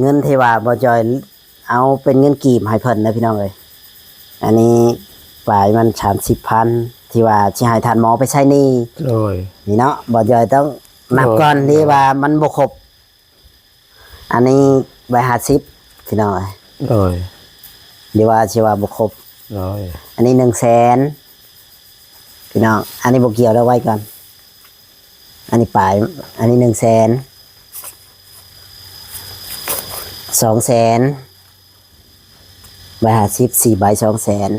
ເງິນທີ່ວ່າບໍ່ຈ່ອຍເອົາເປັນເງິນກີບໃຫ້ເພິ່ນເດີພີ່ນ້ອງເອີຍ. ອັນນີ້ປາຍມັນສາມສິບພັນ ທີ່ວ່າຊິໃຫ້ທ່ານໝໍໄປໃຊ້ໜີ້. ໂດຍ ນີ້ເນາະ ບໍ່ຈ່ອຍຕ້ອງນັບກ່ອນ ໂດຍ ທີ່ວ່າມັນບໍ່ຄົບ. ອັນນີ້ໃບຫ້າສິບພີ່ນ້ອງເອີຍ. ໂດຍ ທີ່ວ່າຊິວ່າບໍ່ຄົບ. ໂດຍ ອັນນີ້ໜຶ່ງແສນ ພີ່ນ້ອງ. ອັນນີ້ບໍ່ກ່ຽວແລ້ວ ໄວ້ກ່ອນ. ອັນນີ້ປາຍ ອັນນີ້ໜຶ່ງແສນ ສອງແສນ ໃບຫ້າສິບ ສີ່ໃບ ສອງແສນ.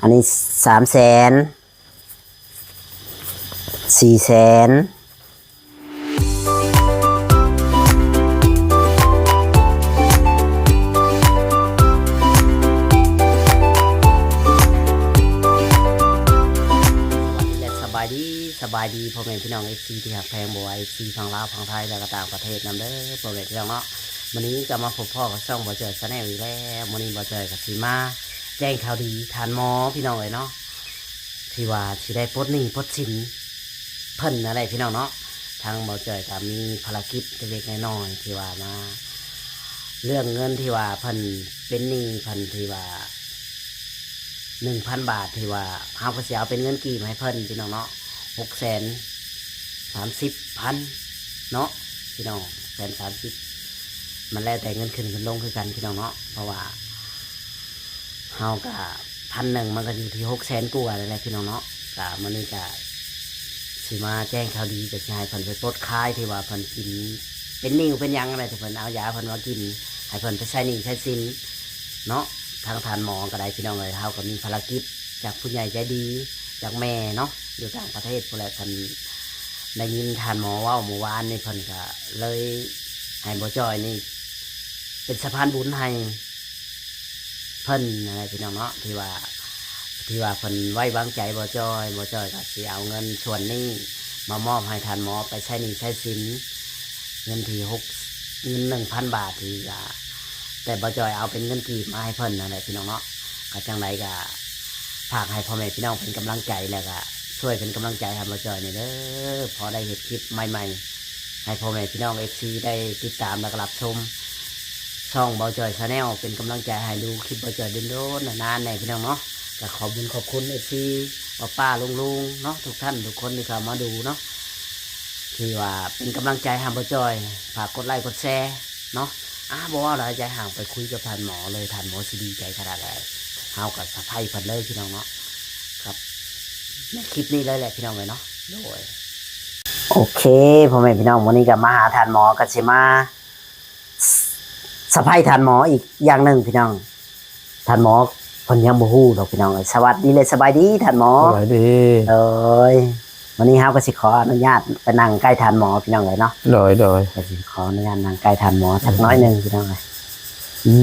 ອັນນີ້ສາມແສນ ສີ່ແສນ. ສະບາຍດີ ສະບາຍດີ ພໍ່ແມ່ພີ່ນ້ອງ ເອັຟຊີ ທີ່ຮັກແພງ ບໍ່ວ່າ ເອັຟຊີ ຝັ່ງລາວ ຝັ່ງໄທ ແລະກໍຕ່າງປະເທດນຳເດີ ພໍ່ແມ່ພີ່ນ້ອງເນາະ. ມື້ນີ້ກໍມາພົບພໍ້ກັບຊ່ອງບໍ່ຈ່ອຍ Channel ອີກແລ້ວ. ມື້ນີ້ບໍ່ຈ່ອຍກໍຊິມາແຈ້ງຂ່າວດີທ່ານໝໍ ພີ່ນ້ອງເອີຍເນາະ ທີ່ວ່າຊິໄດ້ປົດໜີ້ປົດສິນເພິ່ນນັ້ນແຫຼະ ພີ່ນ້ອງເນາະ. ທາງບໍ່ຈ່ອຍກໍມີພາລະກິດເລັກໆນ້ອຍໆ ທີ່ວ່າມາ ເລື່ອງເງິນທີ່ວ່າເພິ່ນເປັນໜີ້ເພິ່ນ ທີ່ວ່າໜຶ່ງພັນບາດ ທີ່ວ່າເຮົາກໍຊິເອົາເປັນເງິນກີບໃຫ້ເພິ່ນ ພີ່ນ້ອງເນາະ ຫົກແສນສາມສິບພັນເນາະ ພີ່ນ້ອງ. ແສນສາມສິບ ມັນແລ້ວແຕ່ເງິນຂຶ້ນເງິນລົງຄືກັນ ພີ່ນ້ອງເນາະ ເພາະວ່າເຮົາກໍ ພັນໜຶ່ງ ມັນກໍຢູ່ທີ່ຫົກແສນກວ່ານັ້ນແຫຼະ ພີ່ນ້ອງເນາະ. ກະມື້ນີ້ກະຊິມາແຈ້ງຂ່າວດີ ກະຊິໃຫ້ເພິ່ນໄປປົດຄາຍ ທີ່ວ່າເພິ່ນກິນເປັນໜີ້ເປັນຫຍັງນັ້ນແຫຼະ ທີ່ເພິ່ນເອົາຢາເພິ່ນມາກິນ ໃຫ້ເພິ່ນໄປໃຊ້ໜີ້ໃຊ້ສິນເນາະ. ທາງທ່ານໝໍກໍໄດ້ ພີ່ນ້ອງເອີຍ ເຮົາກໍມີພາລະກິດຈາກຜູ້ໃຫຍ່ໃຈດີ ຈາກແມ່ເນາະ ຢູ່ຕ່າງປະເທດພຸ້ນແຫຼະ. ເພິ່ນໄດ້ຍິນທ່ານໝໍເວົ້າມື້ວານນີ້ ເພິ່ນກໍເລີຍໃຫ້ບໍ່ຈ່ອຍນີ້ເປັນສະພານບຸນໃຫ້ ເພິ່ນນັ້ນແຫຼະ ພີ່ນ້ອງເນາະ ທີ່ວ່າ ທີ່ວ່າເພິ່ນໄວ້ວາງໃຈບໍ່ຈ່ອຍ ບໍ່ຈ່ອຍກໍຊິເອົາເງິນສ່ວນນີ້ມາມອບໃຫ້ທ່ານໝໍໄປໃຊ້ໜີ້ໃຊ້ສິນ ເງິນທີ່ຫົກ ເງິນໜຶ່ງພັນບາດທີ່ວ່າ ແຕ່ບໍ່ຈ່ອຍເອົາເປັນເງິນກີບມາໃຫ້ເພິ່ນນັ້ນແຫຼະ ພີ່ນ້ອງເນາະ. ກໍຈັ່ງໃດກໍຝາກໃຫ້ພໍ່ແມ່ພີ່ນ້ອງເປັນກຳລັງໃຈ ແລ້ວກໍຊ່ວຍເປັນກຳລັງໃຈໃຫ້ບໍ່ຈ່ອຍແດ່ເດີ ພໍໄດ້ເຮັດຄລິບໃໝ່ໆ ໃຫ້ພໍ່ແມ່ພີ່ນ້ອງ ເອັຟຊີ ໄດ້ຕິດຕາມ ແລ້ວກໍຮັບຊົມ. ຊ່ອງເບົາຈ່ອຍ Channel ເປັນກຳລັງໃຈໃຫ້ດູຄລິບເບົາຈ່ອຍດົນໆ ນານໆ ແດ່ ພີ່ນ້ອງເນາະ. ກໍຂອບບຸນຂອບຄຸນ ເອັຟຊີ ປ້າໆ ລຸງໆ ເນາະ ທຸກທ່ານທຸກຄົນທີ່ເຂົ້າມາດູເນາະ ທີ່ວ່າເປັນກຳລັງໃຈໃຫ້ເບົາຈ່ອຍ. ຝາກກົດໄລກົດແຊເນາະ. ອາ ບໍ່ເວົ້າຫຼາຍໃຈຫ່າງ ໄປຄຸຍກັບທ່ານໝໍເລີຍ ທ່ານໝໍຊິດີໃຈຂະໜາດໃດ. ເຮົາກໍສະໄພເພິ່ນເລີຍ ພີ່ນ້ອງເນາະ ກັບໃນຄລິບນີ້ເລີຍແຫຼະ ພີ່ນ້ອງເອີຍເນາະ. ໂດຍ ໂອເຄ ພໍ່ແມ່ພີ່ນ້ອງ ມື້ນີ້ກໍມາຫາທ່ານໝໍ ກໍຊິມາ ສະໄພທ່ານໝໍອີກຢ່າງໜຶ່ງ ພີ່ນ້ອງ. ທ່ານໝໍເພິ່ນຍັງບໍ່ຮູ້ດອກ ພີ່ນ້ອງເອີຍ. ສະຫວັດດີ ແລະ ສະບາຍດີທ່ານໝໍ. ສະບາຍດີ. ໂດຍ ວັນນີ້ເຮົາກໍຊິຂໍອະນຸຍາດໄປນັ່ງໃກ້ທ່ານໝໍ ພີ່ນ້ອງເອີຍເນາະ. ໂດຍ ໂດຍ ກໍຊິຂໍອະນຸຍາດນັ່ງໃກ້ທ່ານໝໍຈັກໜ້ອຍໜຶ່ງ ພີ່ນ້ອງເອີຍ. ອື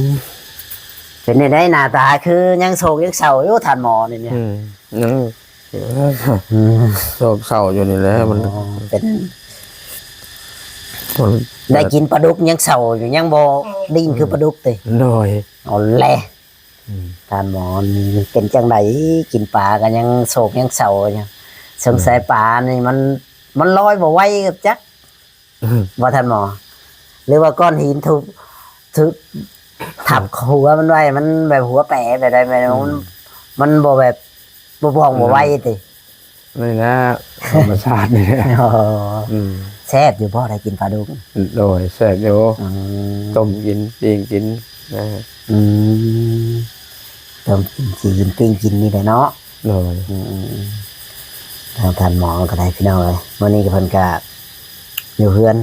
ມ ເປັນແນວໃດ ໜ້າຕາຄືຍັງໂສກຍັງເສົ້າຢູ່ທ່ານໝໍນີ້? ອືມ ຍັງ ອືມ ໂສກເສົ້າຢູ່ນີ້ແຫຼະ. ອໍ ມັນເປັນ ມັນ ໄດ້ກິນປາດຸກຍັງເສົ້າຢູ່ ຍັງບໍ່ດີ້ນຄືປາດຸກຕິ? ໂດຍ ເອົາແຫຼະ. ອືມ ທ່ານໝໍນີ້ເປັນຈັ່ງໃດ ກິນປາກໍຍັງໂສກຍັງເສົ້າຢູ່? ສົງໄສ ອືມ ປານີ້ມັນ ມັນລອຍບໍ່ໄຫວກັບຈັກ ອືມ ບໍ່ທ່ານໝໍ? ຫຼືວ່າກ້ອນຫີນທຸບ ທຸບ ທັບຫົວມັນໄວ້ ມັນແບບຫົວແປແບບໃດ ແບບ ອືມ ມັນ ມັນບໍ່ແບບ ບໍ່ບ່ອງ ອືມ ບໍ່ໄຫວຕິ? ນີ້ແຫຼະ ທຳມະຊາດນີ້ແຫຼະ. ອໍ ອືມ ແຊບຢູ່ບໍ່ ໄດ້ກິນປາດຸກ? ໂດຍ ແຊບຢູ່. ອືມ ຕົ້ມກິນ ປີ້ງກິນນະ. ອືມ ຕົ້ມກິນ ປີ້ງກິນນີ້ແຫຼະເນາະ. ໂດຍ ອືມ ທາງທ່ານໝໍກໍໄດ້ ພີ່ນ້ອງເອີຍ. ມື້ນີ້ກໍເພິ່ນກໍຢູ່ເຮືອນ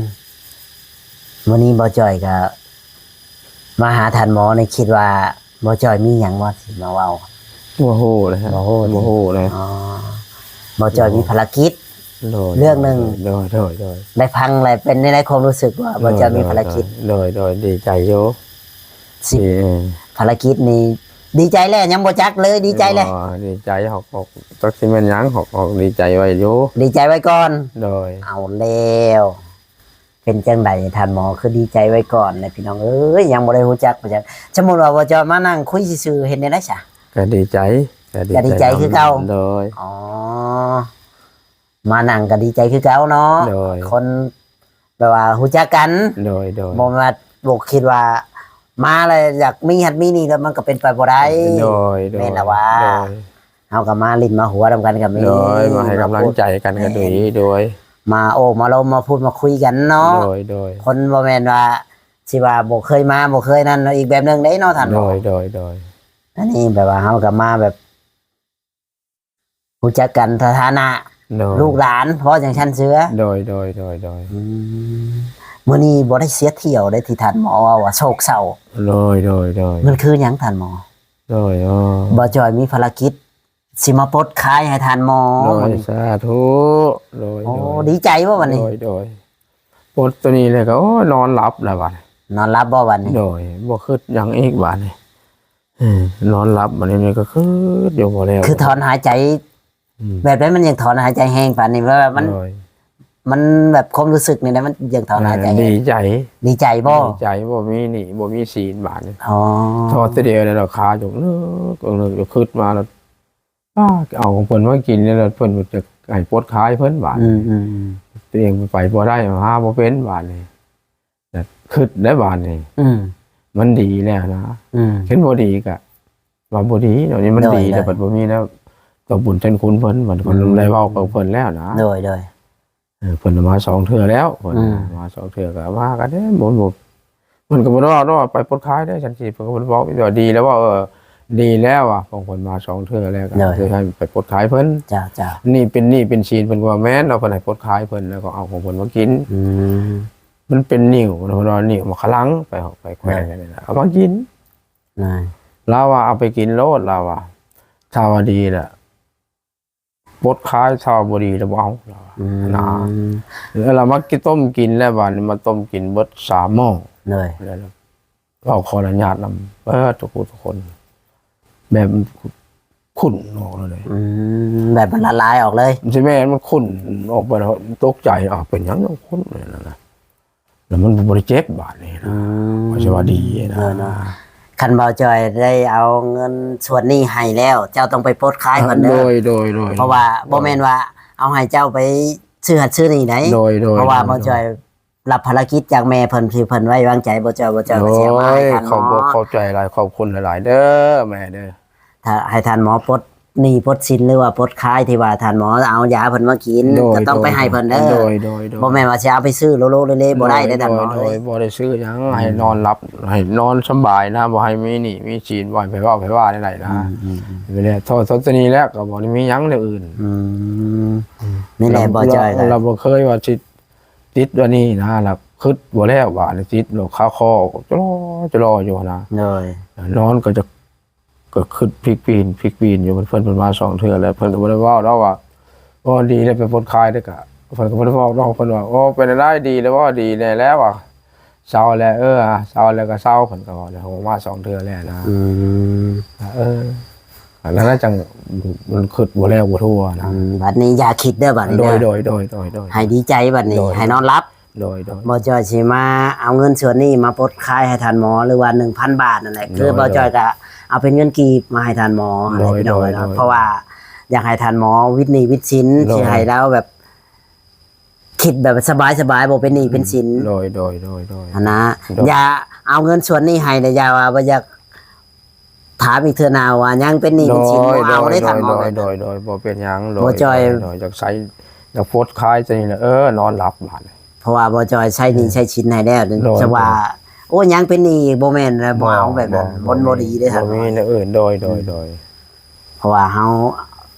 ມື້ນີ້ເບົາຈ່ອຍກໍມາຫາທ່ານໝໍນີ້ ຄິດວ່າເບົາຈ່ອຍມີຫຍັງບໍ່ຊິມາເວົ້າ? ບໍ່ຮູ້ເລີຍ ບໍ່ຮູ້ ບໍ່ຮູ້ເລີຍ. ອໍ ເບົາຈ່ອຍມີພາລະກິດ ໂດຍ ເລື່ອງໜຶ່ງ. ໂດຍ ໂດຍ ໂດຍ ໄດ້ຟັງແລ້ວເປັນໃນໃນຄວາມຮູ້ສຶກວ່າເບົາຈ່ອຍມີພາລະກິດ? ໂດຍ ໂດຍ ໂດຍ ດີໃຈຢູ່ ຊິ ເອີ ພາລະກິດນີ້ດີໃຈແລ້ວ ຍັງບໍ່ຈັກເລີຍ ດີໃຈແລ້ວ. ອໍ ດີໃຈ ຮອກ ຮອກ ຈັກຊິແມ່ນຫຍັງ ຮອກ ຮອກ ດີໃຈໄວ້ຢູ່ ດີໃຈໄວ້ກ່ອນ. ໂດຍ ເອົາແລ້ວ ເປັນຈັ່ງໃດທ່ານໝໍ ຄືດີໃຈໄວ້ກ່ອນນະ ພີ່ນ້ອງເອີຍ? ຍັງບໍ່ໄດ້ຮູ້ຈັກ ບໍ່ຈັກ. ສົມມຸດວ່າບໍ່ຈອຍມານັ່ງຄຸຍຊື່ໆ ເຮັດແນວໃດຊະ? ກໍດີໃຈ ກໍດີໃຈ ກໍດີໃຈຄືເກົ່າ. ໂດຍ ອໍ ມານັ່ງກໍດີໃຈຄືເກົ່າເນາະ. ໂດຍ ຄົນແບບວ່າຮູ້ຈັກກັນ. ໂດຍ ໂດຍ ບໍ່ແມ່ນວ່າ ບໍ່ຄິດວ່າມາແລ້ວຢາກມີຫັ້ນມີນີ້ ແລ້ວມັນກໍເປັນໄປບໍ່ໄດ້. ໂດຍ ໂດຍ ແມ່ນລະວ່າ ໂດຍ ເຮົາກໍມາຫຼິ້ນມາຫົວນຳກັນກໍມີ ໂດຍ ມາໃຫ້ກຳລັງໃຈກັນກໍດີ ແມ່ນ ໂດຍ ມາໂອ້ມາລົມ ມາພູດມາຄຸຍກັນເນາະ. ໂດຍ ໂດຍ ຄົນບໍ່ແມ່ນວ່າຊິວ່າບໍ່ເຄີຍມາ ບໍ່ເຄີຍນັ້ນເນາະ ອີກແບບໜຶ່ງເດ້ເນາະທ່ານ. ໂດຍ ໂດຍ ໂດຍ ອັນນີ້ແບບວ່າເຮົາກໍມາແບບ ຮູ້ຈັກກັນ ສະຖານະ ໂດຍ ລູກຫຼານ ເວົ້າຈັ່ງຊັ້ນເສືອ. ໂດຍ ໂດຍ ໂດຍ ໂດຍ ອືມ ມື້ນີ້ບໍ່ໄດ້ເສຍທ່ຽວເດ້ ທີ່ທ່ານໝໍເວົ້າວ່າໂສກເສົ້າ. ໂດຍ ໂດຍ ໂດຍ ມັນຄືຫຍັງທ່ານໝໍ? ໂດຍ ເອີ ບ່າວຈ່ອຍມີພາລະກິດຊິມາປົດຄາຍໃຫ້ທ່ານໝໍ. ໂດຍ ມື້ນີ້ ສາທຸ. ໂດຍ ໂອ້ ໂດຍ ດີໃຈບໍ່ບັດນີ້? ໂດຍ ໂດຍ ປົດໂຕນີ້ແລ້ວກໍ ໂອ້ ນອນຫຼັບແລ້ວບັດນີ້. ນອນຫຼັບບໍ່ບັດນີ້? ໂດຍ ບໍ່ຄິດຫຍັງອີກບັດນີ້. ເອີ ນອນຫຼັບບັດນີ້ ນີ້ກໍຄິດຢູ່ບໍ່ແລ້ວ ຄືຖອນຫາຍໃຈ ອືມ ແບບໃດມັນຍັງຖອນຫາຍໃຈແຮງປານນີ້ ແບບວ່າມັນ ໂດຍ ມັນແບບຄວາມຮູ້ສຶກນີ້ນະ ມັນຍັງຖອນຫາຍໃຈ ເອີ ດີໃຈ. ດີໃຈບໍ່? ດີໃຈ ບໍ່ມີໜີ້ບໍ່ມີສິນບາດນີ້. ອໍ ຖອດແຕ່ດຽວແລ້ວ ຄາຈົກນຶກ ນຶກຢູ່ ຄິດມາແລ້ວ ອ້າ ເອົາຂອງເພິ່ນມາກິນແລ້ວ ເພິ່ນຈະໃຫ້ປົດຄາຍເພິ່ນບາດ. ອືມ ອືມ ອືມ ຕົວເອງໄປບໍ່ໄດ້ ຫາບໍ່ເປັນບາດນີ້. ແລ້ວຄິດໄດ້ບາດນີ້ ອືມ ມັນດີແລ້ວນະ. ອືມ ຄັນບໍ່ດີກະວ່າບໍ່ດີເນາະ. ນີ້ມັນ ໂດຍ ດີແລ້ວ ໂດຍ ບັດບໍ່ມີແລ້ວ ຕໍ່ບຸນເທິນຄຸນເພິ່ນ ມັນກໍ ອືມ ໄດ້ເວົ້າກັບເພິ່ນແລ້ວນະ. ໂດຍ ໂດຍ ເອີ ເພິ່ນມາສອງເທື່ອແລ້ວ ເພິ່ນ ອືມ ມາສອງເທື່ອກໍວ່າກັນເດ້ ບໍ່ ບໍ່ ເພິ່ນກໍບໍ່ໄດ້ເວົ້າເນາະ ໄປປົດຄາຍເດ້ ຊັ້ນຊິ ເພິ່ນກໍບໍ່ໄດ້ເວົ້າ ວ່າດີແລ້ວວ່າ ເອີ ດີແລ້ວວ່າ ຂອງເພິ່ນມາສອງເທື່ອແລ້ວກໍ ໂດຍ ຄືໃຫ້ໄປປົດຄາຍເພິ່ນ. ເຈົ້າ ເຈົ້າ ນີ້ເປັນໜີ້ເປັນສິນ ເພິ່ນກໍວ່າແມ່ນເນາະ ເພິ່ນໃຫ້ປົດຄາຍເພິ່ນ ແລ້ວກໍເອົາຂອງເພິ່ນມາກິນ. ອືມ ມັນເປັນໜິ້ວ ເພິ່ນວ່າໜິ້ວໝາກຂະລັງ ໄປ ໄປແຂວງ ໂດຍ ນັ້ນລະ ເອົາມາກິນ. ນາຍ ລາວວ່າເອົາໄປກິນໂລດ ລາວວ່າ ຖ້າວ່າດີລະປົດຄາຍ ຖ້າວ່າບໍ່ດີລະບໍ່ເອົາ ລາວວ່າ ອືມ ນະ. ແລ້ວລາວມາກິນ ຕົ້ມກິນແລ້ວ ບາດນີ້ມາຕົ້ມກິນເບິດສາມໝໍ້. ໂດຍ ແລ້ວເວົ້າຂໍອະນຸຍາດນຳເບິດທຸກຜູ້ທຸກຄົນ ແບບຂຸ້ນອອກເລີຍ. ອືມ ແບບມັນລະລາຍອອກເລີຍ. ຊິແມ່ນ ມັນຂຸ້ນອອກໄປແລ້ວ ຕົກໃຈ ອ້າວ ເປັນຫຍັງຍັງຂຸ້ນ ນັ້ນນະ. ແລ້ວມັນບໍ່ໄດ້ເຈັບບາດນີ້ນະ. ອືມ ວ່າຊິວ່າດີນະ. ເອີ ເນາະ ຄັນບ່າວຈ່ອຍໄດ້ເອົາເງິນສ່ວນນີ້ໃຫ້ແລ້ວ ເຈົ້າຕ້ອງໄປປົດຄາຍເພິ່ນເດີ. ໂດຍ ໂດຍ ໂດຍ ເພາະວ່າ ໂດຍ ບໍ່ແມ່ນວ່າເອົາໃຫ້ເຈົ້າໄປຊື້ຫັ້ນຊື້ນີ້ໃດ໋. ໂດຍ ໂດຍ ເພາະວ່າ ໂດຍ ບ່າວຈ່ອຍ ຮັບພາລະກິດຈາກແມ່ເພິ່ນ ທີ່ເພິ່ນໄວ້ວາງໃຈ ບໍ່ເຈົ້າ ບໍ່ເຈົ້າກໍຊິເອົາມາໃຫ້ທ່ານໝໍ. ໂອ້ຍ ຂອບ ຂອບໃຈຫຼາຍ ຂອບຄຸນຫຼາຍໆເດີແມ່ເດີ. ຖ້າໃຫ້ທ່ານໝໍປົດໜີ້ປົດສິນ ຫຼືວ່າປົດຄາຍທີ່ວ່າທ່ານໝໍເອົາຢາເພິ່ນມາກິນ ໂດຍ ກໍຕ້ອງໄປໃຫ້ເພິ່ນເດີ. ໂດຍ ໂດຍ ໂດຍ ບໍ່ແມ່ນວ່າຊິເອົາໄປຊື້ໂລໂລເລເລບໍ່ໄດ້ເດ້ທ່ານໝໍເອີຍ. ໂດຍ ບໍ່ໄດ້ຊື້ຫຍັງ ອືມ ໃຫ້ນອນຫຼັບ ໃຫ້ນອນສະບາຍນະ ບໍ່ໃຫ້ມີໜີ້ມີສິນ ບໍ່ໃຫ້ໃຜເວົ້າໃຜວ່າແນວໃດນະ. ອືມ ອືມ ອືມ ນີ້ແຫຼະ ເທົ່າ ເທົ່າຕົວນີ້ແລ້ວ ກໍບໍ່ໄດ້ມີຫຍັງແນວອື່ນ. ອືມ ອືມ ນີ້ແຫຼະ ລາວ ບໍ່ຈ່ອຍ ລາວ ລາວບໍ່ເຄີຍວ່າຊິ ຕິດອັນນີ້ນະ ລະຄິດບໍ່ແລ້ວບາດນີ້ ຕິດໂລຄາຄໍຈະລໍຈະລໍຢູ່ຫັ້ນນະ. ໂດຍ ນອນກໍຈະ ກໍຄິດພິກປີນພິກປີນຢູ່. ເພິ່ນ ເພິ່ນ ເພິ່ນມາສອງເທື່ອແລ້ວ ເພິ່ນກໍບໍ່ໄດ້ເວົ້າດອກວ່າ ໂອ້ ດີແລ້ວໄປປົດຄາຍເດ້. ກະເພິ່ນກໍບໍ່ໄດ້ເວົ້າດອກ ເພິ່ນວ່າ ໂອ້ ເປັນຈັ່ງໃດ ດີແລ້ວບໍ່? ດີແດ່ແລ້ວວ່າ ເຊົາແລ້ວ ເອີ ເຊົາແລ້ວກໍເຊົາ ເພິ່ນກໍເວົ້າແລ້ວ. ເຮົາມາສອງເທື່ອແລ້ວນະ. ອືມ ເອີ ແລ້ວຈັ່ງ ມັນຄິດບໍ່ແລ້ວບໍ່ທົ່ວນະ. ອືມ ບັດນີ້ຢ່າຄິດເດີ ບັດນີ້ເດີ. ໂດຍ ໂດຍ ໂດຍ ໂດຍ ໃຫ້ດີໃຈບັດນີ້ ໂດຍ ໃຫ້ນອນຫຼັບ. ໂດຍ ໂດຍ ບໍ່ຈ່ອຍຊິມາເອົາເງິນສ່ວນນີ້ມາປົດຄາຍໃຫ້ທ່ານໝໍ ຫຼືວ່າໜຶ່ງພັນບາດນັ້ນແຫຼະ. ໂດຍ ຄືບໍ່ຈ່ອຍກະເອົາເປັນເງິນກີບມາໃຫ້ທ່ານໝໍ. ໂດຍ ເພາະວ່າຢາກໃຫ້ທ່ານໝໍວິດໜີ້ວິດສິນ ໂດຍ ຊິໃຫ້ລາວແບບ ຄິດແບບສະບາຍໆ ບໍ່ເປັນໜີ້ເປັນສິນ. ໂດຍ ໂດຍ ໂດຍ ໂດຍ ຫັ້ນນະ. ໂດຍ ຢ່າເອົາເງິນສ່ວນນີ້ໃຫ້ ແລະຢ່າວ່າບໍ່ຢາກຖາມອີກເທື່ອໜ້າວ່າຍັງເປັນໜີ້ເປັນສິນ. ໂດຍ ບໍ່ເອົາເດ້ທ່ານໝໍ. ໂດຍ ໂດຍ ໂດຍ ບໍ່ເປັນຫຍັງ. ໂດຍ ບໍ່ຈ່ອຍ ໂດຍ ຢາກໃຊ້ ຢາກປົດຄາຍຕົວນີ້ແຫຼະ ເອີ ນອນຫຼັບບາດນີ້. ເພາະວ່າບໍ່ຈ່ອຍໃຊ້ໜີ້ ເອີ ໃຊ້ສິນໃຫ້ແລ້ວ. ໂດຍ ຈະວ່າ ໂດຍ ໂອ້ ຍັງເປັນໜີ້ອີກ ບໍ່ແມ່ນ ບໍ່ເອົາແບບນັ້ນ. ບໍ່ ບໍ່ດີເດ້ທ່ານ ບໍ່ມີແນວອື່ນ. ໂດຍ ໂດຍ ອືມ ໂດຍ ເພາະວ່າເຮົາ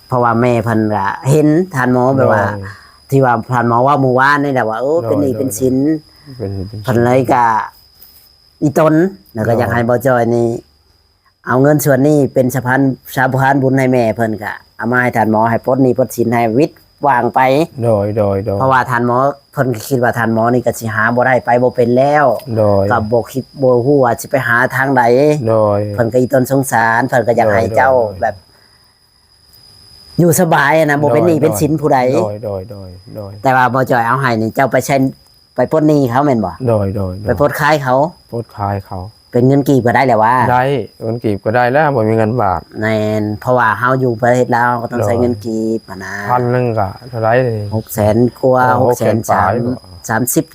ເພາະວ່າແມ່ເພິ່ນກະເຫັນທ່ານໝໍແບບວ່າ ໂດຍ ທີ່ວ່າທ່ານໝໍເວົ້າມື້ວານນີ້ແຫຼະວ່າ ໂອ້ ໂດຍ ເປັນໜີ້ ໂດຍ ເປັນສິນ ເປັນໜີ້ເປັນສິນ ເພິ່ນເລີຍກະອີ່ຕົນ ແລ້ວກໍ ໂດຍ ຢາກໃຫ້ບໍ່ຈ່ອຍນີ້ເອົາເງິນສ່ວນນີ້ເປັນສະພານ ສະພານບຸນໃຫ້ແມ່ເພິ່ນ ກະເອົາມາໃຫ້ທ່ານໝໍ ໃຫ້ປົດໜີ້ປົດສິນ ໃຫ້ວິດ ວ່າງໄປ. ໂດຍ ໂດຍ ໂດຍ ເພາະວ່າທ່ານໝໍ ເພິ່ນກໍຄິດວ່າທ່ານໝໍນີ້ກໍຊິຫາບໍ່ໄດ້ ໄປບໍ່ເປັນແລ້ວ. ໂດຍ ກໍບໍ່ຄິດ ບໍ່ຮູ້ວ່າຊິໄປຫາທາງໃດ. ໂດຍ ເພິ່ນກໍອີ່ຕົນສົງສານ ເພິ່ນກໍຢາກໃຫ້ເຈົ້າ ໂດຍ ໂດຍ ແບບຢູ່ສະບາຍນະ ໂດຍ ບໍ່ເປັນໜີ້ເປັນສິນຜູ້ໃດ. ໂດຍ ໂດຍ ໂດຍ ໂດຍ ແຕ່ວ່າບໍ່ຈ່ອຍເອົາໃຫ້ນີ້ ເຈົ້າໄປໃຊ້ ໄປປົດໜີ້ເຂົາແມ່ນບໍ່? ໂດຍ ໂດຍ ໂດຍ ໄປປົດຄາຍເຂົາ ປົດຄາຍເຂົາ. ເປັນເງິນກີບກໍໄດ້ແຫຼະຫວາ? ໄດ້ ເງິນກີບກໍໄດ້ແລ້ວ ບໍ່ມີເງິນບາດ. ແມ່ນ ເພາະວ່າເຮົາຢູ່ປະເທດລາວ ເຮົາກໍຕ້ອງໃຊ້ ໂດຍ ເງິນກີບຫັ້ນນະ. ພັນໜຶ່ງກໍເທົ່າໃດນີ້? ຫົກແສນກວ່າ ເອີ ຫົກແສນ ຫົກແສນປາຍ ສາມ ບໍ່ ສາມສິບ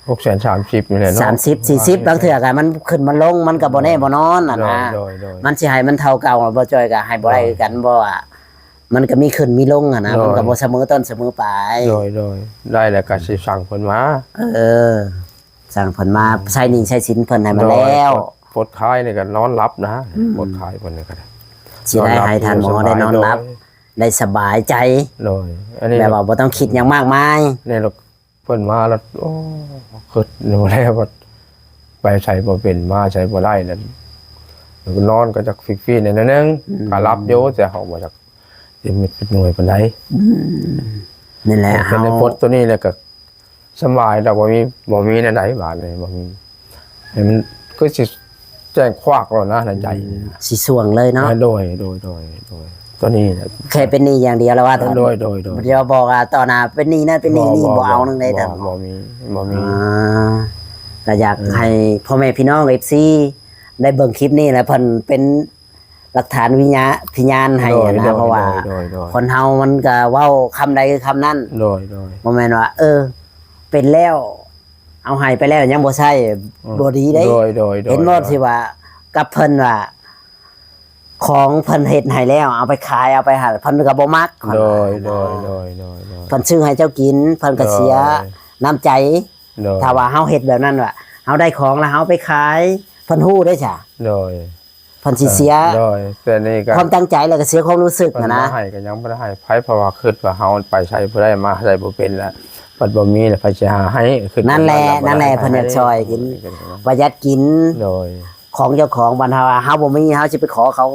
ຫົກແສນສາມສິບນີ້ແຫຼະເນາະ ສາມສິບ ສີ່ສິບ ບາງເທື່ອກໍມັນຂຶ້ນມັນລົງ ມັນກໍບໍ່ແນ່ບໍ່ນອນຫັ້ນນະ ໂດຍ ໂດຍ ໂດຍ ມັນຊິໃຫ້ມັນເທົ່າເກົ່າບໍ່ ຈ່ອຍກໍໃຫ້ບໍ່ໄດ້ຄືກັນ ເພາະວ່າມັນກໍມີຂຶ້ນມີລົງຫັ້ນນະ ໂດຍ ມັນກໍບໍ່ສະເໝີຕົ້ນສະເໝີປາຍ ໂດຍ ໂດຍ ໄດ້ແລ້ວກໍຊິສັ່ງເພິ່ນມາ ເອີ ສັ່ງເພິ່ນມາ ອືມ ໃຊ້ໜີ້ໃຊ້ສິນເພິ່ນໃຫ້ມັນແລ້ວ ໂດຍ ປົດ ປົດຂາຍນີ້ກໍນອນຫຼັບນະ ອືມ ປົດຂາຍເພິ່ນນີ້ກໍໄດ້ ຊິໄດ້ໃຫ້ທ່ານໝໍໄດ້ນອນຫຼັບ ໂດຍ ໄດ້ສະບາຍໃຈ ໂດຍ ອັນນີ້ແບບວ່າບໍ່ຕ້ອງຄິດຫຍັງມາກມາຍ ນີ້ລະ ເພິ່ນມາແລ້ວ ໂອ້ ຄິດຢູ່ແລ້ວວ່າໄປໃສບໍ່ເປັນ ມາໃສບໍ່ໄດ້ນັ້ນ ນອນກໍຈັກຟິກຟີແດ່ໜ້ອຍໜຶ່ງ ອືມ ກໍຫຼັບຢູ່ ແຕ່ເຮົາບໍ່ຈັກເຕັມເມັດເຕັມໜ່ວຍປານໃດ ອືມ ນີ້ແຫຼະ ເຮົາ ເຮົາໄດ້ປົດໂຕນີ້ແລ້ວກໍສະບາຍ ແລ້ວບໍ່ມີ ບໍ່ມີແນວໃດບາດນີ້ ບໍ່ມີ ໃຫ້ມັນຄືຊິ ແຈ້ງຂວາກແລ້ວນະໃນໃຈ ອືມ ຊິສ່ວງເລີຍເນາະ ໂດຍ ໂດຍ ໂດຍ ໂດຍ ຕົວນີ້ແຫຼະ ແຄ່ເປັນໜີ້ຢ່າງດຽວແລ້ວວ່າ ໂດຍ ໂດຍ ໂດຍ ດຽວບອກວ່າຕໍ່ໜ້າເປັນໜີ້ນັ້ນເປັນໜີ້ນີ້ ບໍ່ ບໍ່ ບໍ່ເອົານຳເລີຍ ບໍ່ ບໍ່ມີ ບໍ່ມີ ອ່າ ກໍຢາກ ເອີ ໃຫ້ພໍ່ແມ່ພີ່ນ້ອງ ເອັຟຊີ ໄດ້ເບິ່ງຄລິບນີ້ ແລ້ວເພິ່ນເປັນຫຼັກຖານວິຍາ ພະຍານໃຫ້ ໂດຍ ນະ ໂດຍ ເພາະວ່າ ໂດຍ ໂດຍ ໂດຍ ຄົນເຮົາມັນກໍເວົ້າຄຳໃດຄືຄຳນັ້ນ ໂດຍ ໂດຍ ບໍ່ແມ່ນວ່າ ເອີ ເປັນແລ້ວ ເອົາໃຫ້ໄປແລ້ວຍັງບໍ່ໃຊ້ ອືມ ບໍ່ດີເດ້ ໂດຍ ໂດຍ ໂດຍ ເຫັນບໍ່ ໂດຍ ທີ່ວ່າກັບເພິ່ນວ່າ ຂອງເພິ່ນເຮັດໃຫ້ແລ້ວ ເອົາໄປຂາຍ ເອົາໄປໃຫ້ ເພິ່ນກໍບໍ່ມັກ ໂດຍ ໂດຍ ໂດຍ ໂດຍ ໂດຍ ເພິ່ນຊື້ໃຫ້ເຈົ້າກິນ ເພິ່ນກໍເສຍ ໂດຍ ນ້ຳໃຈ ໂດຍ ຖ້າວ່າເຮົາເຮັດແບບນັ້ນວ່າ ເຮົາໄດ້ຂອງແລ້ວເຮົາໄປຂາຍ ເພິ່ນຮູ້ເດ້ຊະ ໂດຍ ເພິ່ນຊິເສຍ ໂດຍ ແຕ່ນີ້ກໍ ຄວາມຕັ້ງໃຈ ແລ້ວກໍເສຍຄວາມຮູ້ສຶກຫັ້ນນະ ເພິ່ນມາໃຫ້ກໍຍັງບໍ່ໄດ້ໃຫ້ໃຜ ເພາະວ່າຄິດວ່າເຮົາໄປໃສບໍ່ໄດ້ ມາໃສບໍ່ເປັນລະ ບັດບໍ່ມີລະໃຜຊິຫາໃຫ້ ຄິດ ນັ້ນແຫຼະ ນັ້ນແຫຼະ ເພິ່ນຢາກຊ່ອຍກິນ ປະຢັດກິນ ໂດຍ ຂອງເຈົ້າຂອງ ບັດເຮົາວ່າເຮົາບໍ່ມີ ເຮົາຊິໄປຂໍເຂົາ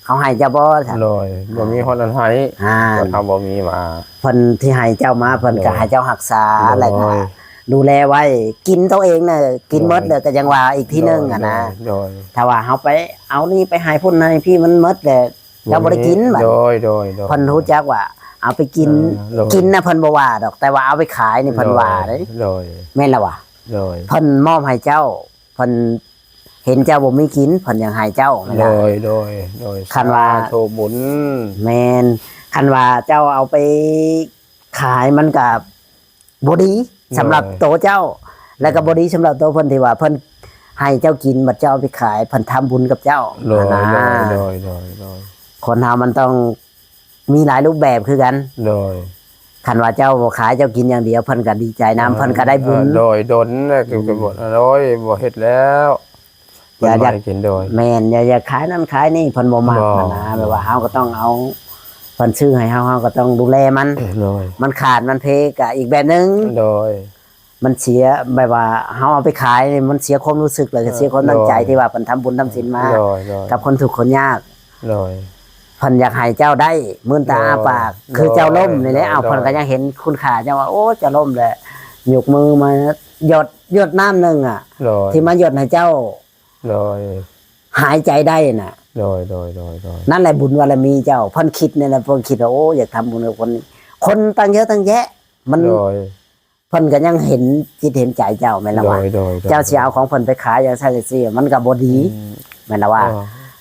ເຂົາໃຫ້ເຈົ້າບໍ່? ໂດຍ ບໍ່ມີຮອດອັນໃຫ້ ອ່າ ເພິ່ນ ເຮົາບໍ່ມີມາ ເພິ່ນທີ່ໃຫ້ເຈົ້າມາ ເພິ່ນກໍໃຫ້ເຈົ້າຮັກສາ ໂດຍ ແລ້ວກໍດູແລໄວ້ ກິນໂຕເອງນະ ກິນໝົດ ໂດຍ ແລ້ວກໍຍັງວ່າອີກທີໜຶ່ງຫັ້ນນະ ໂດຍ ໂດຍ ຖ້າວ່າເຮົາໄປເອົານີ້ໄປໃຫ້ພຸ້ນໃຫ້ພີ້ ມັນໝົດແລ້ວ ເຈົ້າບໍ່ໄດ້ກິນ ໂດຍ ໂດຍ ໂດຍ ເພິ່ນຮູ້ຈັກວ່າເອົາໄປກິນ ເອີ ໂດຍ ກິນນະເພິ່ນບໍ່ວ່າດອກ ແຕ່ວ່າເອົາໄປຂາຍນີ້ເພິ່ນວ່າເດ້ ໂດຍ ໂດຍ ແມ່ນລະວະ ໂດຍ ເພິ່ນມອບໃຫ້ເຈົ້າ ເພິ່ນເຫັນເຈົ້າບໍ່ມີກິນ ເພິ່ນຢາກໃຫ້ເຈົ້າແມ່ນລະ ໂດຍ ໂດຍ ໂດຍ ຄັນວ່າ ສາທຸບຸນ ແມ່ນ ຄັນວ່າເຈົ້າເອົາໄປຂາຍມັນກະບໍ່ດີ ໂດຍ ສຳລັບໂຕເຈົ້າ ແລະກະບໍ່ດີສຳລັບໂຕເພິ່ນ ທີ່ວ່າເພິ່ນໃຫ້ເຈົ້າກິນ ບັດເຈົ້າເອົາໄປຂາຍ ເພິ່ນທຳບຸນກັບເຈົ້າ ໂດຍ ຫັ້ນນະ ໂດຍ ໂດຍ ໂດຍ ໂດຍ ຄົນເຮົາມັນຕ້ອງ ມີຫຼາຍຮູບແບບຄືກັນ ໂດຍ ຄັນວ່າເຈົ້າບໍ່ຂາຍ ເຈົ້າກິນຢ່າງດຽວ ເພິ່ນກໍດີໃຈນຳ ເອີ ເພິ່ນກໍໄດ້ບຸນ ເອີ ໂດຍ ດົນແລ້ວ ອືມ ກໍບໍ່ ໂດຍ ບໍ່ເຮັດແລ້ວ ຢາກ ເພິ່ນບໍ່ໃຫ້ກິນ ໂດຍ ແມ່ນ ຢ່າ ຢ່າຂາຍນັ້ນຂາຍນີ້ ເພິ່ນບໍ່ມັກ ບໍ່ ຫັ້ນນະ ແບບວ່າເຮົາກໍຕ້ອງເອົາ ເພິ່ນຊື້ໃຫ້ເຮົາ ເຮົາກໍຕ້ອງດູແລມັນ ໂດຍ ມັນຂາດມັນເພກໍອີກແບບໜຶ່ງ ໂດຍ ມັນເສຍ ແບບວ່າເຮົາເອົາໄປຂາຍນີ້ ມັນເສຍຄວາມຮູ້ສຶກ ແລ້ວກໍເສຍຄວາມຕັ້ງໃຈ ໂດຍ ທີ່ວ່າເພິ່ນທຳບຸນທຳສິນມາ ໂດຍ ໂດຍ ກັບຄົນທຸກຄົນຍາກ ໂດຍ ເພິ່ນຢາກໃຫ້ເຈົ້າໄດ້ ມື່ນຕາອ້າປາກ ໂດຍ ຄືເຈົ້າລົ້ມນີ້ແຫຼະ ໂດຍ ເອົາ ໂດຍ ເພິ່ນກໍຍັງເຫັນຄຸນຄ່າເຈົ້າວ່າ ໂອ້ ເຈົ້າລົ້ມແລ້ວ ຍົກມືມາຢົດ ຢົດນ້ຳໜຶ່ງອະ ໂດຍ ທີ່ມາຢົດໃຫ້ເຈົ້າ ໂດຍ ຫາຍໃຈໄດ້ນະ ໂດຍ ໂດຍ ໂດຍ ໂດຍ ນັ້ນແຫຼະບຸນບາລະມີເຈົ້າ ເພິ່ນຄິດນີ້ແຫຼະ ເພິ່ນຄິດວ່າ ໂອ້ ຢາກທຳບຸນກັບຄົນນີ້ ຄົນຕັ້ງເຍອະຕັ້ງແຍະ ມັນ ໂດຍ ເພິ່ນກໍຍັງເຫັນຈິດເຫັນໃຈເຈົ້າແມ່ນລະວ່າ ໂດຍ ໂດຍ ໂດຍ ເຈົ້າຊິເອົາຂອງເພິ່ນໄປຂາຍຈັ່ງຊັ້ນຈັ່ງຊີ້ ມັນກໍບໍ່ດີ ອືມ ແມ່ນລະວ່າ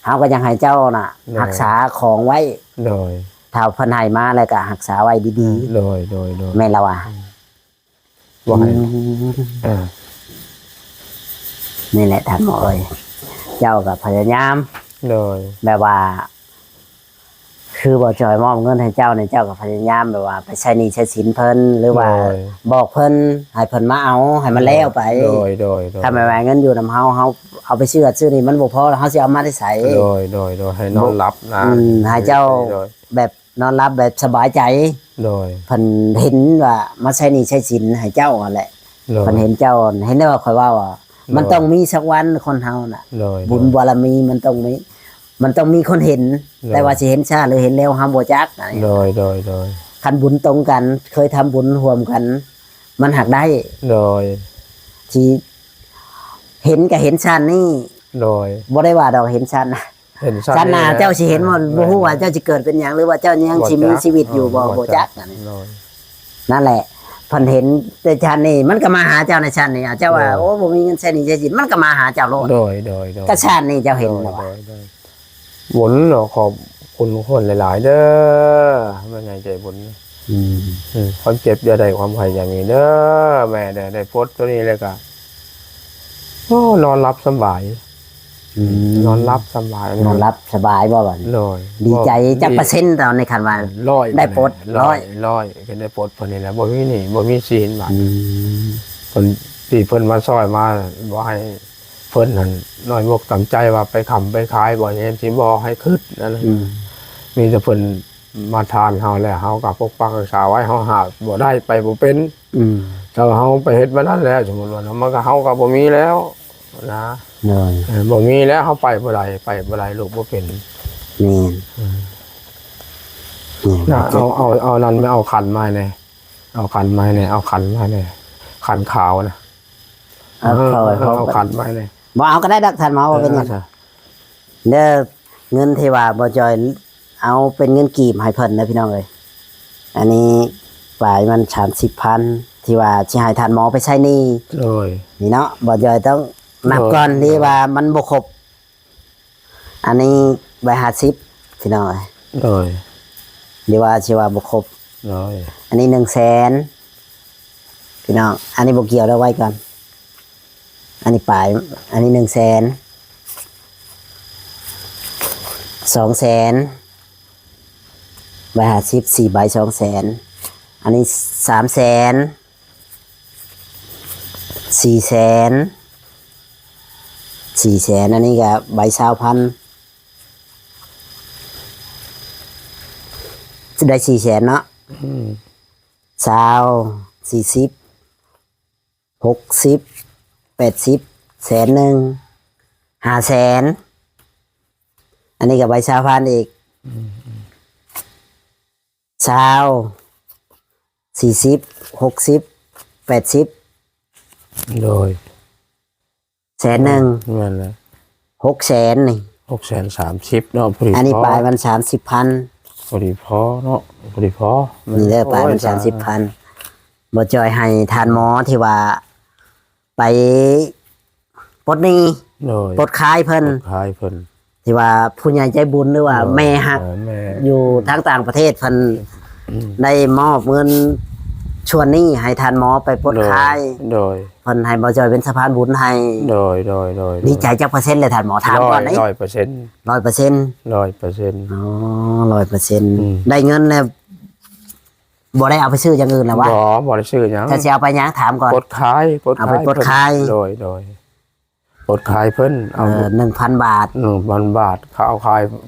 ອໍ ເຮົາກໍຍັງໃຫ້ເຈົ້ານະ ໂດຍ ຮັກສາຂອງໄວ້ ໂດຍ ຖ້າເພິ່ນໃຫ້ມາແລ້ວກໍຮັກສາໄວ້ດີໆ ໂດຍ ໂດຍ ໂດຍ ແມ່ນລະວ່າ ອືມ ບໍ່ໃຫ້ ອືມ ເອີ ນີ້ແຫຼະທ່ານໝໍເອີຍ ເຈົ້າກໍພະຍາຍາມ ໂດຍ ແບບວ່າ ຄືບໍ່ຈ່ອຍມອບເງິນໃຫ້ເຈົ້ານີ້ ເຈົ້າກໍພະຍາຍາມແບບວ່າໄປໃຊ້ໜີ້ໃຊ້ສິນເພິ່ນ ຫຼືວ່າ ໂດຍ ບອກເພິ່ນໃຫ້ເພິ່ນມາເອົາ ໃຫ້ມັນແລ້ວໄປ ໂດຍ ໂດຍ ໂດຍ ຖ້າແມ່ນວ່າເງິນຢູ່ນຳເຮົາ ເຮົາເອົາໄປຊື້ນັ້ນຊື້ນີ້ມັນບໍ່ພໍ ເຮົາຊິເອົາມາແຕ່ໃສ ໂດຍ ໂດຍ ໂດຍ ໃຫ້ນອນຫຼັບນະ ອືມ ໃຫ້ເຈົ້າ ໂດຍ ໂດຍ ແບບນອນຫຼັບແບບສະບາຍໃຈ ໂດຍ ເພິ່ນເຫັນວ່າມາໃຊ້ໜີ້ໃຊ້ສິນໃຫ້ເຈົ້າຫັ້ນແຫຼະ ໂດຍ ເພິ່ນເຫັນເຈົ້າ ເຫັນໄດ້ວ່າຂ້ອຍເວົ້າວ່າ ໂດຍ ມັນຕ້ອງມີສັກວັນ ຄົນເຮົານະ ໂດຍ ບຸນບາລະມີມັນຕ້ອງມີ ມັນຕ້ອງມີຄົນເຫັນ ໂດຍ ແຕ່ວ່າຊິເຫັນຊ້າ ຫຼືເຫັນເລັວ ເຮົາບໍ່ຈັກ ໂດຍ ໂດຍ ໂດຍ ຄັນບຸນຕົງກັນ ເຄີຍທຳບຸນຮ່ວມກັນ ມັນຫາກໄດ້ ໂດຍ ທີ່ເຫັນກໍເຫັນຊາດນີ້ ໂດຍ ບໍ່ໄດ້ວ່າດອກເຫັນຊາດໜ້າ ເຫັນຊາດ ຊາດໜ້ານີ້ແຫຼະ ເຈົ້າຊິເຫັນບໍ່ ເອີ ບໍ່ຮູ້ວ່າເຈົ້າຊິເກີດເປັນຫຍັງ ຫຼືວ່າເຈົ້າຍັງຊິມີຊີວິດຢູ່ບໍ່ ບໍ່ຈັກ ບໍ່ຈັກ ໂດຍ ນັ້ນແຫຼະ ເພິ່ນເຫັນແຕ່ຊາດນີ້ ມັນກໍມາຫາເຈົ້າໃນຊາດນີ້ ເຈົ້າວ່າ ໂດຍ ໂອ້ ບໍ່ມີເງິນໃຊ້ໜີ້ໃຊ້ສິນ ມັນກໍມາຫາເຈົ້າໂລດ ໂດຍ ໂດຍ ໂດຍ ກໍຊາດນີ້ເຈົ້າເຫັນແລ້ວວ່າ ໂດຍ ໂດຍ ບຸນເນາະ ຂອບຄຸນຄົນຫຼາຍໆເດີ ແມ່ໃຫຍ່ໃຈບຸນ ອືມ ອືມ ຄວາມເຈັບຢ່າໄດ້ ຄວາມໄຂ້ຢ່າມີເດີແມ່ເດີ. ໄດ້ປົດໂຕນີ້ແລ້ວກະ ໂອ້ ນອນຫຼັບສຳບາຍ ອືມ ນອນຫຼັບສຳບາຍ ນອນຫຼັບສະບາຍບໍ່ບັດນີ້? ໂດຍ ດີໃຈຈັກເປີເຊັນຕອນນີ້ ຄັນວ່າ ຮ້ອຍ ໄດ້ປົດ ຮ້ອຍ ຮ້ອຍ ຄັນໄດ້ປົດເພິ່ນນີ້ແຫຼະ ບໍ່ມີໜີ້ ບໍ່ມີສິນບາດ ອືມ ເພິ່ນ ທີ່ເພິ່ນມາຊ່ອຍມາ ບໍ່ໃຫ້ ເພິ່ນຫັ້ນນ້ອຍອົກນ້ອຍໃຈວ່າໄປຄ້ຳໄປຂາຍບໍ່ ເຫັນຊິບໍ່ໃຫ້ຄິດນັ້ນ ອືມ ມີແຕ່ເພິ່ນມາທານເຮົາແລ້ວ ເຮົາກໍປົກປັກຮັກສາໄວ້ ເຮົາຫາບໍ່ໄດ້ໄປບໍ່ເປັນ ອືມ ຖ້າເຮົາໄປເຮັດແບບນັ້ນແລ້ວ ສົມມຸດວ່າ ມັນກໍ ເຮົາກໍບໍ່ມີແລ້ວນະ ໂດຍ ເອີ ບໍ່ມີແລ້ວ ເຮົາໄປບໍ່ໄດ້ ໄປບໍ່ໄດ້ ລຸກບໍ່ເປັນ ແມ່ນ ອືມ ແມ່ນ ນະ ເອົາ ເອົາ ເອົານັ້ນມາ ເອົາຂັນມາໃຫ້ແດ່ ເອົາຂັນມາໃຫ້ແດ່ ເອົາຂັນມາໃຫ້ແດ່ ຂັນຂາວນະ ເອົາ ເອີ ເອົາ ເອົາ ເອົາຂັນມາໃຫ້ແດ່ ບໍ່ເອົາກໍໄດ້ດອກທ່ານໝໍ ບໍ່ເປັນຫຍັງ ເອີ ເດີ ເງິນທີ່ວ່າບໍ່ຈ່ອຍເອົາເປັນເງິນກີບໃຫ້ເພິ່ນເດີພີ່ນ້ອງເອີຍ ອັນນີ້ປາຍມັນສາມສິບພັນ ທີ່ວ່າຊິໃຫ້ທ່ານໝໍໄປໃຊ້ໜີ້ ໂດຍ ນີ້ເນາະ ບໍ່ຈ່ອຍຕ້ອງນັບກ່ອນ ໂດຍ ທີ່ວ່າມັນບໍ່ຄົບ ອັນນີ້ໃບຫ້າສິບ ພີ່ນ້ອງເອີຍ ໂດຍ ຫຼືວ່າຊິວ່າບໍ່ຄົບ ໂດຍ ອັນນີ້ໜຶ່ງແສນ ພີ່ນ້ອງ ອັນນີ້ບໍ່ກ່ຽວ ເອົາໄວ້ກ່ອນ ອັນນີ້ປາຍ ອັນນີ້ໜຶ່ງແສນ ສອງແສນ ໃບຫ້າສິບ ສີ່ໃບ ສອງແສນ ອັນນີ້ສາມແສນ ສີ່ແສນ ສີ່ແສນ ອັນນີ້ກໍໃບຊາວພັນ ໄດ້ສີ່ແສນເນາະ ອືມ ຊາວ ສີ່ສິບ ຫົກສິບ ແປດສິບ ແສນໜຶ່ງ ຫ້າແສນ ອັນນີ້ກໍໃບຊາວພັນອີກ ອືມ ຊາວ ສີ່ສິບ ຫົກສິບ ແປດສິບ ໂດຍ ແສນໜຶ່ງ ແມ່ນແລ້ວ ຫົກແສນນີ້ ຫົກແສນສາມສິບເນາະ ພໍດີ ອັນນີ້ປາຍມັນສາມສິບພັນ ພໍດີພໍເນາະ ພໍດີພໍ ນີ້ເດີ ປາຍມັນສາມສິບພັນ ບໍ່ຈ່ອຍໃຫ້ທ່ານໝໍທີ່ວ່າໄປປົດໜີ້ ໂດຍ ປົດຄາຍເພິ່ນ ປົດຄາຍເພິ່ນ ທີ່ວ່າຜູ້ໃຫຍ່ໃຈບຸນ ຫຼືວ່າ ໂດຍ ແມ່ຮັກ ເອີ ແມ່ ຢູ່ທາງຕ່າງປະເທດ ເພິ່ນ ອືມ ໄດ້ມອບເງິນສ່ວນນີ້ໃຫ້ທ່ານໝໍໄປປົດຄາຍ ໂດຍ ໂດຍ ເພິ່ນໃຫ້ບໍ່ຈ່ອຍເປັນສະພານບຸນໃຫ້ ໂດຍ ໂດຍ ໂດຍ ດີໃຈຈັກເປີເຊັນແລ້ວທ່ານໝໍ ຖາມກ່ອນເດ້ ຮ້ອຍເປີເຊັນ ຮ້ອຍເປີເຊັນ ຮ້ອຍເປີເຊັນ ອໍ ຮ້ອຍເປີເຊັນ ອືມ ໄດ້ເງິນແລ້ວ ບໍ່ໄດ້ເອົາໄປຊື້ຢ່າງອື່ນແລ້ວວະ? ບໍ່ ບໍ່ໄດ້ຊື້ຫຍັງ ຖ້າຊິເອົາໄປຫຍັງ? ຖາມກ່ອນ ປົດຄາຍ ປົດຄາຍ ເອົາໄປປົດຄາຍ ໂດຍ ໂດຍ ປົດຄາຍເພິ່ນ ເອົາ ເອີ ໜຶ່ງພັນບາດ ໜຶ່ງພັນບາດ ເຂົາເອົາຄາຍ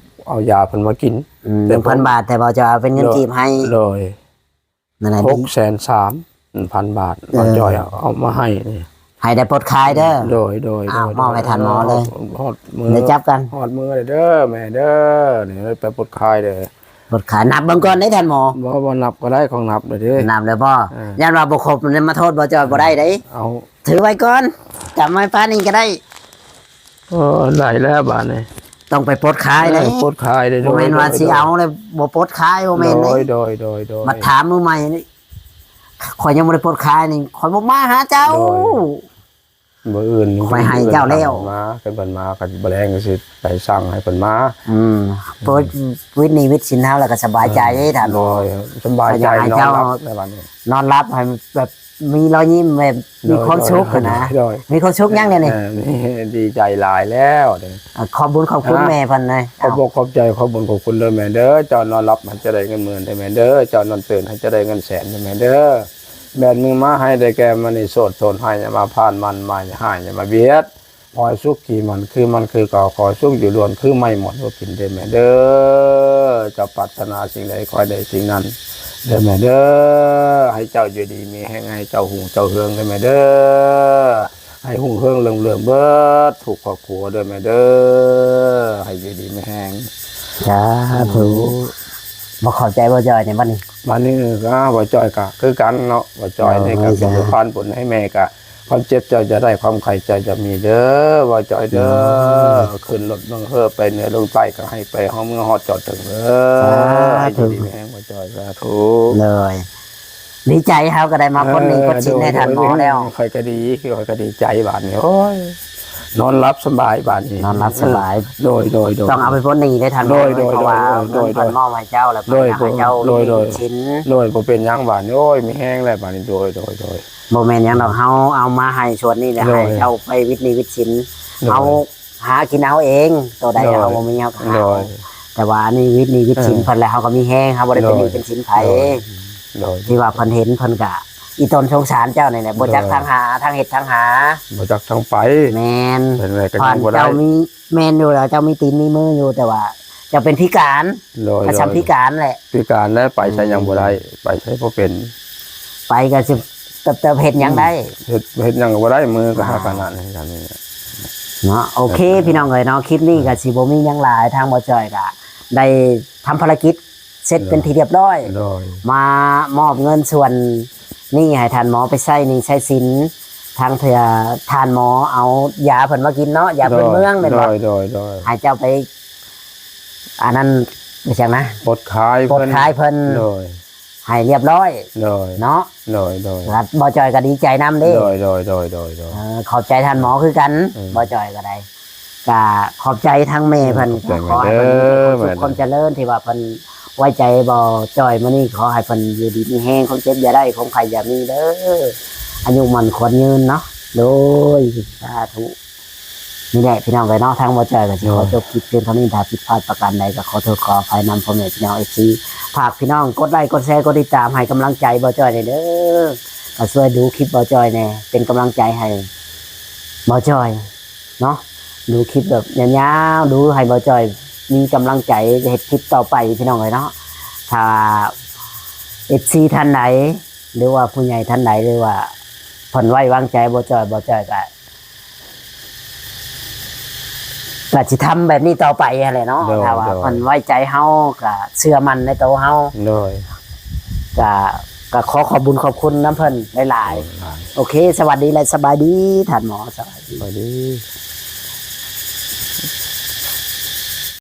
ເອົາຢາເພິ່ນມາກິນ ອືມ ແຕ່ ໜຶ່ງພັນບາດ ແຕ່ວ່າຈະເອົາເປັນເງິນກີບໃຫ້ ໂດຍ ນັ້ນແຫຼະ ຫົກແສນສາມພັນບາດ ເອີ ບ່າວຈ່ອຍເອົາມາໃຫ້ນີ້ ໃຫ້ໄດ້ປົດຄາຍເດີ ໂດຍ ໂດຍ ອ້າວ ໂດຍ ມອບໃຫ້ທ່ານໝໍເລີຍ ຮອດມື້ ໄດ້ຈັບກັນ ຮອດມື້ເລີຍເດີແມ່ເດີ ນີ້ໄປປົດຄາຍເດີ ປົດຄາຍ ນັບເບິ່ງກ່ອນເດ້ທ່ານໝໍ ບໍ່ ບໍ່ນັບກໍໄດ້ ຂອງນັບເລີຍເດ້ ນັບແລ້ວບໍ່? ເອີ ຢ້ານວ່າບໍ່ຄົບ ມາໂທດບ່າວຈ່ອຍບໍ່ໄດ້ເດ້ ເອົາ ຖືໄວ້ກ່ອນ ກຳໄວ້ປານນີ້ກໍໄດ້ ເອີ ໄດ້ແລ້ວບາດນີ້ ຕ້ອງໄປປົດຄາຍເດ້ ເອີ ປົດຄາຍເດ້ ບໍ່ແມ່ນວ່າ ໂດຍ ຊິເອົາແລ້ວບໍ່ປົດຄາຍ ບໍ່ແມ່ນເດ້ ໂດຍ ໂດຍ ໂດຍ ມາຖາມມື້ໃໝ່ນີ້ ຂ້ອຍຍັງບໍ່ໄດ້ປົດຄາຍນີ້ ຂ້ອຍບໍ່ມາຫາເຈົ້າ ໂດຍ ມື້ອື່ນນີ້ ຂ້ອຍໃຫ້ເຈົ້າແລ້ວ ມາ ຄັນເພິ່ນມາ ຄັນບໍ່ແລງກໍຊິໄປສັ່ງໃຫ້ເພິ່ນມາ ອືມ ເປີດວິດໜີ້ວິດສິນເຮົາ ແລ້ວກໍສະບາຍໃຈ ເອີ ທ່ານ ໂດຍ ສະບາຍໃຈ ຂ້ອຍຢາກໃຫ້ເຈົ້າ ນອນຫຼັບໃຫ້ແບບ ມີລອຍຍິ້ມແບບມີຄວາມສຸກຫັ້ນນະ ໂດຍ ມີຄວາມສຸກຫຍັງແດ່ນີ້ ເອີ ດີໃຈຫຼາຍແລ້ວເດ້ ອ່າ ຂອບບຸນຂອບຄຸນ ອ່າ ແມ່ເພິ່ນນະ ຂອບອົກຂອບໃຈ ຂອບບຸນຂອບຄຸນເດີແມ່ເດີ ເຈົ້ານອນຫຼັບໃຫ້ເຈົ້າໄດ້ເງິນໝື່ນເດີແມ່ເດີ ເຈົ້ານອນຕື່ນໃຫ້ເຈົ້າໄດ້ເງິນແສນເດີແມ່ເດີ ແບດມືມາໃຫ້ໄດ້ແກ່ມະນີໂສດ ໂສດໃຫ້ຢ່າມາຜ່ານ ໝັ້ນມາຢ່າໃຫ້ຢ່າມາບຽດ ຂໍໃຫ້ສຸກກີມັນຄືມັນຄືເກົ່າ ຂໍໃຫ້ສຸກຢູ່ລ້ວນຄືໄມ້ໝອນບໍ່ກິນເດີແມ່ເດີ ເຈົ້າປາດຖະໜາສິ່ງໃດຂໍໃຫ້ໄດ້ສິ່ງນັ້ນເດີແມ່ເດີ ໃຫ້ເຈົ້າຢູ່ດີມີແຮງ ໃຫ້ເຈົ້າຮຸ່ງເຈົ້າເຮືອງເດີແມ່ເດີ ໃຫ້ຮຸ່ງເຮືອງເລື່ອມເລື່ອມເບີດທຸກຄອບຄົວເດີແມ່ເດີ ໃຫ້ຢູ່ດີມີແຮງ ສາທຸ ບໍ່ເຂົ້າໃຈບໍ່ຈ່ອຍນີ້ບັດນີ້ ບັດນີ້ກໍບໍ່ຈ່ອຍກໍຄືກັນເນາະ ບໍ່ຈ່ອຍນີ້ກໍເປັນຜູ້ຜ່ານບຸນໃຫ້ແມ່ກໍ ຄວາມເຈັບເຈົ້າຢ່າໄດ້ ຄວາມໄຂ້ເຈົ້າຢ່າມີເດີ ບ່າວຈ່ອຍເດີ ໂອ້ຍ ຂຶ້ນລົດລົງເຮືອໄປເໜືອລົງໃຕ້ ກໍໃຫ້ໄປຮອດເມືອຮອດຈອດເຖິງເດີ ສາທຸ ໃຫ້ຢູ່ດີມີແຮງ ບ່າວຈ່ອຍ ສາທຸ ໂດຍ ດີໃຈ ເຮົາກໍໄດ້ມາພົ້ນໜີ້ ເອີ ພົ້ນສິນໃຫ້ທ່ານໝໍແລ້ວ ໂດຍ ໂດຍ ຂ້ອຍກໍດີ ຄືຂ້ອຍກໍດີໃຈບາດນີ້ ໂອ້ຍ ນອນຫຼັບສະບາຍບາດນີ້ ນອນຫຼັບສະບາຍ ໂດຍ ໂດຍ ໂດຍ ຕ້ອງເອົາໄປປົດໜີ້ເດ້ທ່ານ ໂດຍ ໂດຍ ເງິນ ເພາະວ່າເງິນເພິ່ນມອບໃຫ້ເຈົ້າ ແລ້ວເພິ່ນກໍໃຫ້ເຈົ້າມີໜີ້ມີສິນ ໂດຍ ບໍ່ເປັນຫຍັງບາດນີ້ ໂອ້ຍ ມີແຮງແລ້ວບາດນີ້ ໂດຍ ໂດຍ ໂດຍ ບໍ່ແມ່ນຫຍັງດອກ ເຮົາເອົາມາໃຫ້ສ່ວນນີ້ແຫຼະ ໂດຍ ໃຫ້ເຈົ້າໄປວິດໜີ້ວິດສິນ ໂດຍ ເຮົາຫາກິນເອົາເອງ ໂຕໃດເຮົາບໍ່ມີເຮົາກໍຫາເອົາ ໂດຍ ແຕ່ວ່າອັນນີ້ວິດໜີ້ວິດສິນເພິ່ນແລ້ວ ເຮົາກໍມີແຮງ ເຮົາບໍ່ໄດ້ເປັນໜີ້ເປັນສິນໃຜ ໂດຍ ທີ່ວ່າເພິ່ນເຫັນເພິ່ນກໍອີ່ຕົນສົງສານເຈົ້ານີ້ແຫຼະ ບໍ່ຈັກທາງຫາ ທາງເຮັດທາງຫາ ບໍ່ຈັກທາງໄປ ແມ່ນ ເປັນໄປກໍຍັງບໍ່ໄດ້ ເຈົ້າມີ ແມ່ນຢູ່ແລ້ວ ເຈົ້າມີຕີນມີມືຢູ່ ແຕ່ວ່າເຈົ້າເປັນພິການ ໂດຍ ກໍສ່ຳພິການແຫຼະ ພິການແລ້ວໄປໃສຫຍັງບໍ່ໄດ້ ໄປໃສບໍ່ເປັນ ໄປກໍຊິເຕີບເຮັດຫຍັງໄດ້ ເຮັດ ເຮັດຫຍັງກໍບໍ່ໄດ້ ມືກໍຫາຂະໜາດນັ້ນ ເນາະ ໂອເຄ ເອີ ພີ່ນ້ອງເອີຍເນາະ ຄລິບນີ້ກໍຊິບໍ່ມີຫຍັງຫຼາຍ ທາງບໍ່ຈ່ອຍກໍໄດ້ທຳພາລະກິດ ເສັດເປັນທີ່ຮຽບຮ້ອຍ ໂດຍ ມາມອບເງິນສ່ວນນີ້ໃຫ້ທ່ານໝໍໄປໃຊ້ໜີ້ໃຊ້ສິນ ທາງເທື່ອທ່ານໝໍເອົາຢາເພິ່ນມາກິນເນາະ ຢາພື້ນເມືອງແມ່ນບໍ່ ໂດຍ ໂດຍ ໂດຍ ໃຫ້ເຈົ້າໄປ ອັນນັ້ນ ໄປຫຍັງນະ ປົດຄາຍເພິ່ນ ປົດຄາຍເພິ່ນ ໂດຍ ໃຫ້ຮຽບຮ້ອຍ ໂດຍ ເນາະ ໂດຍ ໂດຍ ແລ້ວບໍ່ຈ່ອຍກໍດີໃຈນຳເດ້ ໂດຍ ໂດຍ ໂດຍ ໂດຍ ເອີ ຂອບໃຈທ່ານໝໍຄືກັນ ອືມ ບໍ່ຈ່ອຍກໍໄດ້ ກະຂອບໃຈທາງແມ່ເພິ່ນ ຂອບໃຈ ກໍຂໍໃຫ້ເພິ່ນມີແຕ່ຄວາມສຸກ ແມ່ເພິ່ນ ຄວາມຈະເລີນ ທີ່ວ່າເພິ່ນໄວ້ໃຈບໍ່ຈ່ອຍມື້ນີ້ ຂໍໃຫ້ເພິ່ນຢູ່ດີມີແຮງ ຄວາມເຈັບຢ່າໄດ້ ຄວາມໄຂ້ຢ່າມີເດີ ອາຍຸໝັ້ນຂວັນຍືນເນາະ ໂດຍ ສາທຸ ນີ້ແຫຼະພີ່ນ້ອງເອີຍເນາະ ທາງບໍ່ຈ່ອຍກໍຊິ ໂດຍ ຂໍຈົບຄລິບພຽງເທົ່ານີ້ ຖ້າຜິດພາດປະການໃດກໍຂໍໂທດຂໍອະໄພນຳພໍ່ແມ່ພີ່ນ້ອງ ເອັຟຊີ ຝາກພີ່ນ້ອງກົດໄລກົດແຊ ກົດຕິດຕາມໃຫ້ກຳລັງໃຈບໍ່ຈ່ອຍແດ່ເດີ ກໍຊ່ວຍດູຄລິບບໍ່ຈ່ອຍແດ່ ເປັນກຳລັງໃຈໃຫ້ບໍ່ຈ່ອຍ ເນາະ ດູຄລິບແບບຍາວໆ ດູໃຫ້ບໍ່ຈ່ອຍມີກຳລັງໃຈເຮັດຄລິບຕໍ່ໄປພີ່ນ້ອງເອີຍເນາະ ຖ້າເອັຟຊີທ່ານໃດ ຫຼືວ່າຜູ້ໃຫຍ່ທ່ານໃດ ຫຼືວ່າເພິ່ນໄວ້ວາງໃຈບໍ່ຈ່ອຍ ບໍ່ຈ່ອຍກະ ກະຊິທຳແບບນີ້ຕໍ່ໄປຫັ້ນແຫຼະເນາະ ໂດຍ ຖ້າວ່າ ໂດຍ ເພິ່ນໄວ້ໃຈເຮົາ ກະເຊື່ອໝັ້ນໃນໂຕເຮົາ ໂດຍ ກະ ກະຂໍຂອບບຸນຂອບຄຸນນຳເພິ່ນຫຼາຍໆ ໂດຍ ໂອເຄ ສະຫວັດດີ ແລະ ສະບາຍດີ ທ່ານໝໍ ສະບາຍດີ ສະບາຍດີ.